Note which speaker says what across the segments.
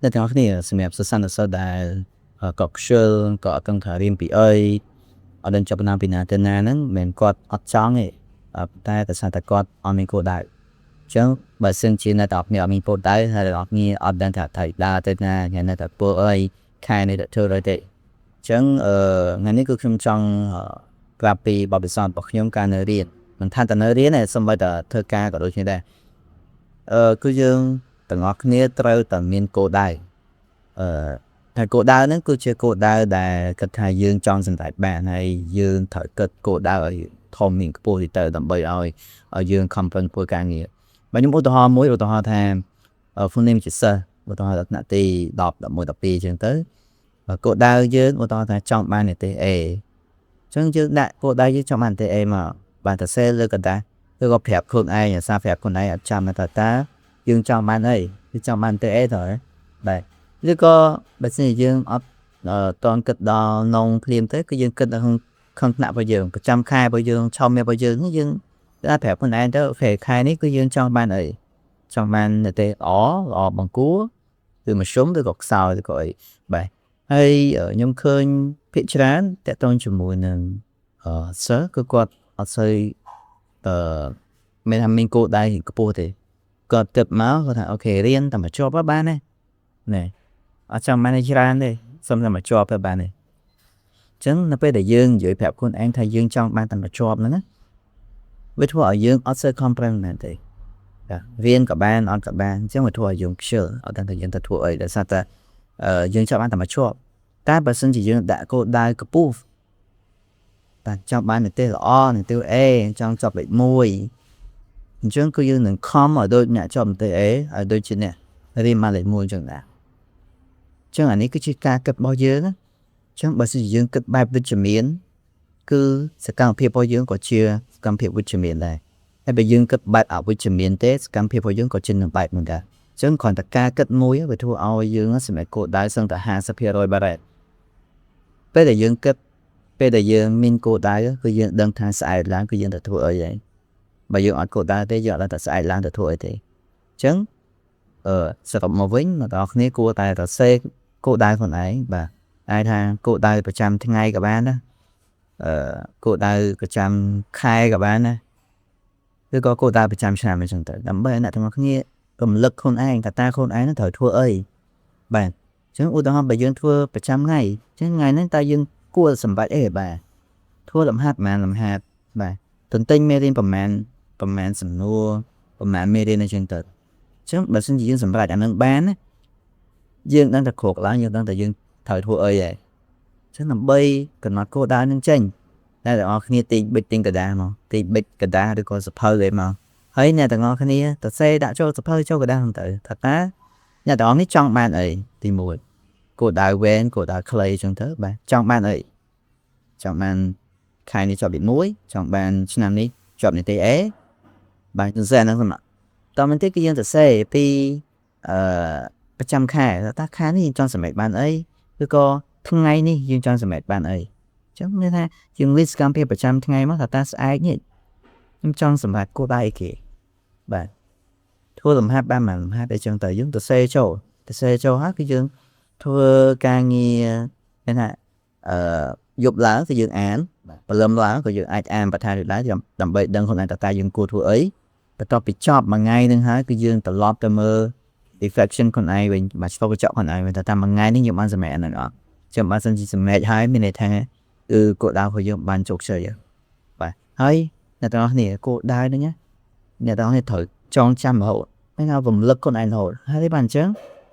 Speaker 1: អ្នកទាំងអស់គ្នាសម្រាប់សិស្សានុសិស្សដែលគាត់ខ្ជិលគាត់អត់ដឹងថារៀនពីអីអត់ដឹងចាប់ផ្ដើមពីណាទៅណាហ្នឹងមិនមែនគាត់អត់ចង់ទេតែដោយសារតែគាត់អត់មានគោលដៅអញ្ចឹងបើសិនជាអ្នកទាំងអស់គ្នាអត់មានគោលដៅហើយអ្នកទាំងអស់គ្នាអត់ដឹងថាត្រូវដើរទៅណាថ្ងៃនេះត្រូវធ្វើអីខែនេះត្រូវធ្វើអីទេអញ្ចឹងអឺថ្ងៃនេះគឺខ្ញុំចង់ប្រាប់ពីបទពិសោធន៍របស់ខ្ញុំកាលនៅរៀនមិនថាតែនៅរៀនទេសូម្បីតែធ្វើការក៏ដូចគ្នាដែរគឺយើងទាំងអស់គ្នាត្រូវតែមានគោលដៅអឺតែគោលដៅហ្នឹងគឺជាគោលដៅដែលគិតថាយើងចង់សម្រេចបានហើយយើងត្រូវគិតគោលដៅឲ្យធំមានខ្ពស់ទីទៅដើម្បីឲ្យយើងខំប្រឹងធ្វើការងារបើខ្ញុំឧទាហរណ៍មួយឧទាហរណ៍ថាក្នុងនាមជាសិស្សឧទាហរណ៍ដល់ថ្នាក់ទី10 11 12អញ្ចឹងទៅគោលដៅយើងឧទាហរណ៍ថាចង់បាននិទ្ទេស A អញ្ចឹងយើងដាក់គោលដៅយើងចង់បាននិទ្ទេស A មកបានតែសេលើក្រដាសឬក៏ប្រាប់ខ្លួនឯងអាសាប្រាប់ខ្លួនឯងអត់ចាំថាតើយើងចង់បានអីគឺចង់បាននិទ្ទេស A ទៅបាទឬក៏បើសិនជាយើងអត់តន់គិតដល់នងភ្លាមទៅគឺយើងគិតនៅក្នុងក្នុងថ្នាក់របស់យើងប្រចាំខែរបស់យើងឆមាសរបស់យើងយើងអាចប្រាប់ខ្លួនឯងទៅ OK ខែនេះគឺយើងចង់បានអីចង់បាននិទ្ទេសល្អល្អបង្គួរឬមធ្យមឬក៏ខ្សោយឬក៏អីបាទហើយខ្ញុំឃើញភាគច្រើនតាក់ទងជាមួយនឹងសិស្សគឺគាត់អត់សូវអឺមានថាមានគោលដៅខ្ពស់ទេគាត់គិតមកគាត់ថា OK រៀនតែមកជាប់បានទេណែអត់ចង់បានអីច្រើនទេសុំតែមកជាប់ទៅបានទេអញ្ចឹងនៅពេលដែលយើងនិយាយប្រាប់ខ្លួនឯងថាយើងចង់បានតែមកជាប់ហ្នឹងណាវាធ្វើឲ្យយើងអត់សូវខំប្រឹងមែនទេបាទរៀនក៏បានអត់ក៏បានអញ្ចឹងវាធ្វើឲ្យយើងខ្ជិលអត់ដឹងថាយើងទៅធ្វើអីដោយសារតែយើងចង់បានតែមកជាប់តែបើសិនជាយើងដាក់គោលដៅខ្ពស់បាទចង់បាននិទ្ទេសល្អនិទ្ទេស A ចង់ចប់លេខ1អញ្ចឹងគឺយើងនឹងខំឲ្យដូចអ្នកជាប់និទ្ទេស A ឲ្យដូចជាអ្នករៀនបានលេខ1អញ្ចឹងដែរអញ្ចឹងអានេះគឺជាការគិតរបស់យើងណាអញ្ចឹងបើសិនជាយើងគិតបែបវិជ្ជមានគឺសកម្មភាពរបស់យើងក៏ជាសកម្មភាពវិជ្ជមានដែរហើយបើយើងគិតបែបអវិជ្ជមានទេសកម្មភាពរបស់យើងក៏ជានឹងបែបហ្នឹងដែរអញ្ចឹងគ្រាន់តែការគិតមួយវាធ្វើឲ្យយើងសម្រាប់គោលដៅសឹងតែ50%បាត់ហើយពេលដែលយើងគិតពេលដែលយើងមានគោលដៅគឺយើងដឹងថាស្អែកឡើងគឺយើងត្រូវធ្វើអីហើយបើយើងអត់គោលដៅទេយើងអត់ដឹងថាស្អែកឡើងទៅធ្វើអីទេអញ្ចឹងអឺសរុបមកវិញអ្នកទាំងអស់គ្នាគួរតែសរសេរគោលដៅខ្លួនឯងបាទអាចថាគោលដៅប្រចាំថ្ងៃក៏បានណាអឺគោលដៅប្រចាំខែក៏បានណាឬក៏គោលដៅប្រចាំឆ្នាំអញ្ចឹងទៅដើម្បីឲ្យអ្នកទាំងអស់គ្នារំលឹកខ្លួនឯងថាតើខ្លួនឯងនឹងត្រូវធ្វើអីបាទអញ្ចឹងឧទាហរណ៍បើយើងធ្វើប្រចាំថ្ងៃអញ្ចឹងថ្ងៃហ្នឹងតើយើងគួរសម្រេចអីបាទធ្វើលំហាត់ប្រហែលលំហាត់បាទទន្ទិញមេរៀនប្រហែលប្រហែលសំណួរប្រហែលមេរៀនអញ្ចឹងទៅអញ្ចឹងបើសិនជាយើងសម្រេចអានឹងបានណាយើងដឹងតែក្រោកឡើងយើងដឹងតែយើងត្រូវធ្វើអីហើយអញ្ចឹងដើម្បីកំណត់គោលដៅនឹងចេញអ្នកទាំងអស់គ្នាទាញប៊ិចទាញក្រដាសមកទាញប៊ិចក្រដាសឬក៏សៀវភៅអីមកហើយអ្នកទាំងអស់គ្នាសរសេរដាក់ចូលសៀវភៅចូលក្រដាសហ្នឹងទៅថាតើអ្នកទាំងអស់នេះចង់បានអីទី1គោលដៅវែងគោលដៅខ្លីអញ្ចឹងទៅបាទចង់បានអីចង់បានខែនេះជាប់លេខ1ចង់បានឆ្នាំនេះជាប់និទ្ទេស A បាទសរសេរហ្នឹងសម្រាប់តមែនទេគឺយើងសរសេរពីអឺប្រចាំខែតើខែនេះយើងចង់សម្រេចបានអីឬក៏ថ្ងៃនេះយើងចង់សម្រេចបានអីអញ្ចឹងមានថាយើង list សកម្មភាពប្រចាំថ្ងៃមកថាតើស្អែកនេះខ្ញុំចង់សម្រេចគោលដៅអីគេបាទធ្វើលំហាត់បានមួយលំហាត់អីចឹងទៅយើងទៅសេចូលទៅសេចូលហើយគឺយើងធ្វើការងារមានថាអឺយប់ឡើងគឺយើងអានព្រលឹមឡើងក៏យើងអាចអានបន្ថែមដែរដើម្បីដឹងខ្លួនឯងថាតើយើងគួរធ្វើអីបន្ទាប់ពីចប់មួយថ្ងៃហ្នឹងហើយគឺយើងត្រឡប់ទៅមើល reflection ខ្លួនឯងវិញបាទឆ្លុះបញ្ចក់ខ្លួនឯងវិញថាតើមួយថ្ងៃនេះយើងបានសម្រេចអាហ្នឹងអត់ចឹងបើសិនជាសម្រេចហើយមានន័យថាគឺគោលដៅរបស់យើងបានជោគជ័យបាទហើយអ្នកទាំងអស់គ្នាគោលដៅហ្នឹងណាអ្នកទាំងអស់គ្នាត្រូវចងចាំរហូតមានថារំលឹកខ្លួនឯងរហូតហើយបានអញ្ចឹង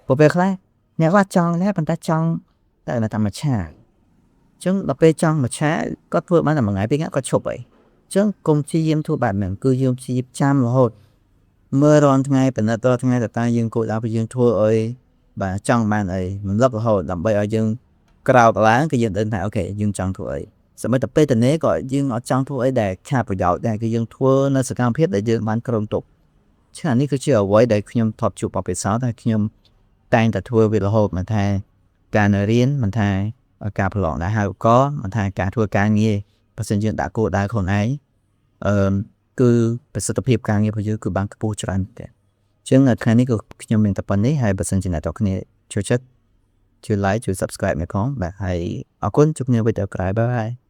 Speaker 1: ព្រោះពេលខ្លះអ្នកខ្លះចង់ដែរប៉ុន្តែចង់តែតែមួយឆាកអញ្ចឹងដល់ពេលចង់មួយឆាកគាត់ធ្វើបានតែមួយថ្ងៃពីរថ្ងៃគាត់ឈប់ហើយអញ្ចឹងកុំព្យាយាមធ្វើបែបហ្នឹងគឺយើងព្យាយាមចាំរហូតមើលរាល់ថ្ងៃពិនិត្យរាល់ថ្ងៃតើតើយើងគោលដៅរបស់យើងធ្វើអីបាទចង់បានអីរំលឹករហូតដើម្បីឲ្យយើងក្រោកឡើងគឺយើងដឹងថា OK យើងចង់ធ្វើអីសម្បីតែពេលទំនេរក៏យើងអត់ចង់ធ្វើអីដែលខាតប្រយោជន៍ដែរគឺយើងធ្វើនៅសកម្មភាពដែលយើងបានគ្រោងទុកឆានេះគឺជាអ្វីដែលខ្ញុំធ្លាប់ជួបបទពិសោធន៍ហើយខ្ញុំតែងតែធ្វើវារហូតមិនថាការនៅរៀនមិនថាការប្រឡងដែរហើយឧបករណ៍មិនថាការធ្វើការងារបើសិនយើងដាក់គោលដៅខ្លួនឯងអឺគឺប្រសិទ្ធភាពការងាររបស់យើងគឺបានខ្ពស់ច្រើនមែនទែនអញ្ចឹងថ្ងៃនេះក៏ខ្ញុំមានតែប៉ុណ្ណេះហើយបើសិនជាអ្នកទាំងគ្នា ចូលចិត្តជួយ like ជួយ subscribe មួយផងបាទហើយអរគុណជួបគ្នាវីដេអូក្រោយ។ Bye bye.